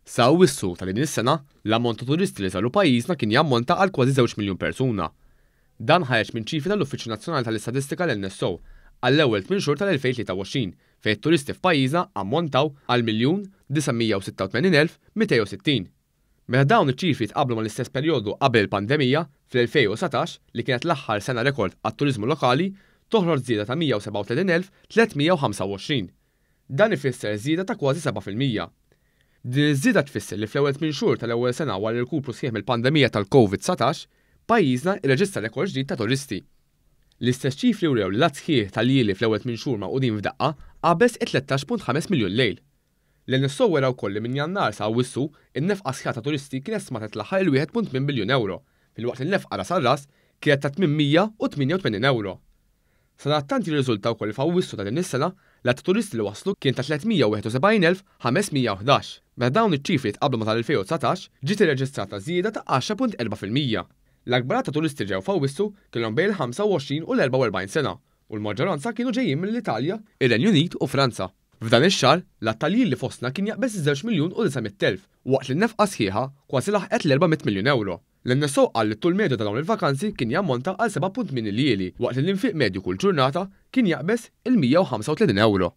Sa Awwissu ta' din is-sena, l-ammont ta' turisti li żaru pajjiżna kien jammonta għal kważi żewġ miljun persuna. Dan ħareġ minn ċifri tal-Uffiċċju Nazzjonali tal-Istatistika l-NSO għall-ewwel tmien xhur tal-2023 fejn it-turisti f'pajjiżna ammontaw għal 1,986,260. Meta dawn iċ-ċifri jitqabblu mal-istess perjodu qabel il-pandemija, fl-2019, li kienet l-aħħar sena rekord għat-turiżmu lokali, toħroġ żieda ta' 137,325. Dan ifisser żieda ta' kważi 7%. Din iż-żieda tfisser li fl-ewwel tmien xhur tal-ewwel sena wara l-irkupru sħiħ mill-pandemija tal-Covid 19, pajjiżna rreġistra rekord ġdid ta' turisti. L-istess ċifri wrew li l-għadd sħiħ ta' ljieli fl-ewwel tmien xhur magħqudin f'daqqa qabeż it-13.5 miljun lejl. L-NSO wera wkoll li minn Jannar sa Awwissu, in-nefqa sħiħa ta' turisti kienet stmata tlaħħaq il-1.8 biljun ewro, filwaqt li n-nefqa ras għal ras kienet ta' 888 ewro. Sadattant jirriżulta wkoll li f'Awwissu ta' din is-sena, l-għadd ta' turisti li waslu kien ta' 371,511. Meta dawn iċ-ċifri jitqabblu ma' tal-2019, ġiet irreġistrata żieda ta' 10.4%. L-akbar għadd ta' turisti ġew f'Awwissu kellhom bejn il-25 u l-44 sena u l-maġġoranza kienu ġejjin mill-Italja, ir-Renju Unit u Franza. F'dan ix-xahar, l-għadd ta' ljieli fostna kien jaqbeż iż-żewġ miljun u 900,000 waqt li n-nefqa sħiħa kważi laħqet l-400 miljun ewro. L-NSO qal li t-tul medju ta' dawn il-vakanzi kien jammonta għal 7.8 iljieli waqt li l-infiq medju kull ġurnata kien jaqbeż il-135 ewro.